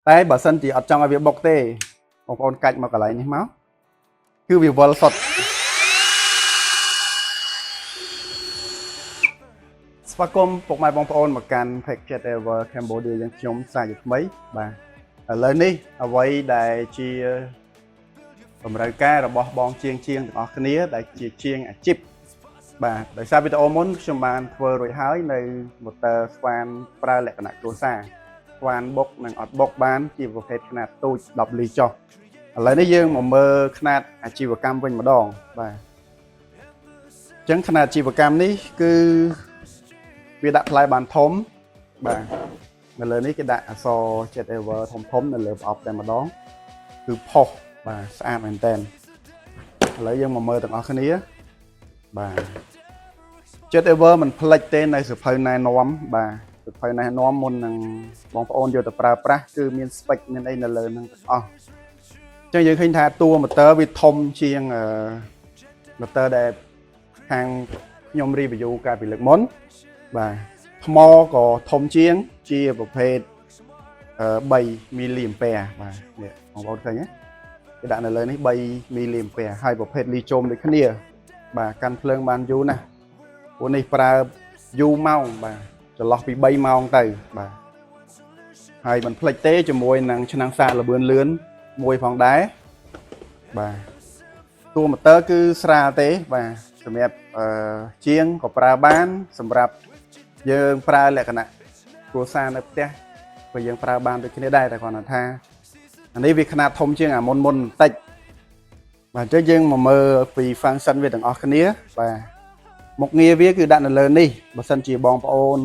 តែបើសិនជាអត់ចង់ឲ្យវាបុកទេបងប្អូនកាច់មកកន្លែងនេះមកគឺវាវិលសុទ្ធស្វាគមន៍ពុកម៉ែបងប្អូនមកកាន់ Page Jet Ever Cambodia យើងខ្ញុំសាជាថ្មីបាទឥឡូវនេះអ្វីដែលជាតម្រូវការរបស់បងជាងជាងទាំងអស់គ្នាដែលជាជាងអាជីពបាទដោយសារវីដេអូមុនខ្ញុំបានធ្វើរួចហើយនៅ motor ស្វានប្រើលក្ខណៈគ្រួសារ ស្វានបុកនិងអត់បុកបានជាប្រភេទខ្នាតទូច10លីចុះឥឡូវនេះយើងមកមើលខ្នាតអាជីវកម្មវិញម្ដងបាទអញ្ចឹងខ្នាតអាជីវកម្មនេះគឺវាដាក់ផ្លែបានធំបាទនៅលើនេះគេដាក់អក្សរ Jet Ever ធំធំនៅលើប្រអប់តែម្ដងគឺផុសបាទស្អាតមែនតើឥឡូវយើងមកមើលទាំងអស់គ្នាបាទ Jet Ever មិនផ្លិចទេនៅសភៅណែនាំបាទសភៅណែនាំមុននឹងបងប្អូនយកទៅប្រើប្រាស់គឺមាន spec មានអីនៅលើហ្នឹងទាំងអស់អញ្ចឹងយើងឃើញថាតួ motor វាធំជាងអឺ motor ដែលខាងខ្ញុំ review កាលពីលើកមុនបាទថ្មក៏ធំជាងជាប្រភេទ3មីលីអាំពែបាទនេះបងប្អូនឃើញទេគេដាក់នៅលើនេះ3មីលីអាំពែហើយប្រភេទលីជុំដូចគ្នាបាទកាន់ភ្លើងបានយូរណាស់ ពួកនេះប្រើយូរម៉ោងបាទចន្លោះពី3ម៉ោងទៅបាទហើយមិនភ្លេចទេជាមួយនឹងឆ្នាំងសាកល្បឿនលឿនមួយផងដែរបាទតួម៉ូទ័រគឺស្រាលទេបាទសម្រាប់អឺជាងក៏ប្រើបានសម្រាប់យើងប្រើលក្ខណៈគ្រួសារនៅផ្ទះក៏យើងប្រើបានដូចគ្នាដែរតែគ្រាន់តែថាអានេះវាខ្នាតធំជាងអាមុនមុនបន្តិចបាទអញ្ចឹងយើងមកមើលពី function វាទាំងអស់គ្នាបាទ មុខងារវាគឺដាក់នៅលើនេះបើសិនជាបងប្អូន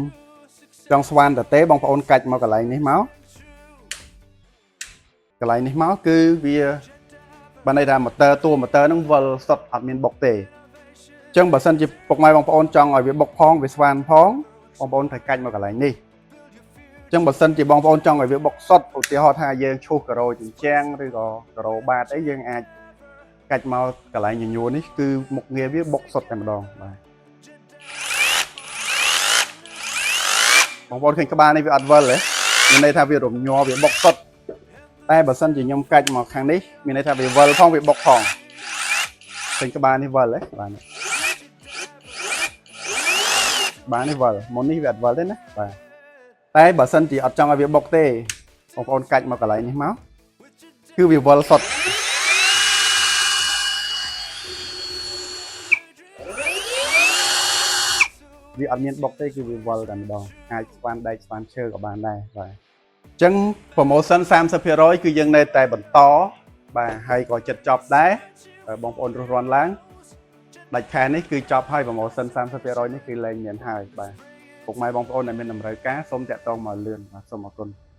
ចង់ស្វានតទេបងប្អូនកាច់មកកន្លែងនេះមកកន្លែងនេះមកគឺវាបានន័យថា motor តួ motor ហ្នឹងវិលសុទ្ធអត់មានបុកទេអញ្ចឹងបើសិនជាពុកម៉ែបងប្អូនចង់ឲ្យវាបុកផងវាស្វានផងបងប្អូនត្រូវកាច់មកកន្លែងនេះអញ្ចឹងបើសិនជាបងប្អូនចង់ឲ្យវាបុកសុទ្ធឧទាហរណ៍ថាយើងឈូសការ៉ូជញ្ជាំងឬក៏ការ៉ូបាតអីយើងអាចកាច់មកកន្លែងញញួរនេះគឺមុខងារវាបុកសុទ្ធតែម្ដងបាទ បងប្អូនឃើញក្បាលនេះវាអត់វិលទេមានន័យថាវារំញ័រវាបុកសុទ្ធតែបើសិនជាខ្ញុំកាច់មកខាងនេះមានន័យថាវាវិលផងវាបុកផងឃើញក្បាលនេះវិលទេបាទនេះបាទនេះវិលមុននេះវាអត់វិលទេណាបាទតែបើសិនជាអត់ចង់ឲ្យវាបុកទេបងប្អូនកាច់មកកន្លែងនេះមកគឺវាវិលសុទ្ធវាអត់មានបុកទេគឺវាវិលតែម្ដងអាចស្វានដែកស្វានឈើក៏បានដែរបាទអញ្ចឹង promotion 30%គឺយើងនៅតែបន្តបាទហើយក៏ចិត្តចប់ដែរបងប្អូនរស់រាន់ឡើងដាច់ខែនេះគឺចប់ហើយ promotion 30%នេះគឺលែងមានហើយបាទពុកម៉ែបងប្អូនដែលមានតម្រូវការសូមតាក់ទងមកលឿនបាទសូមអរគុណ។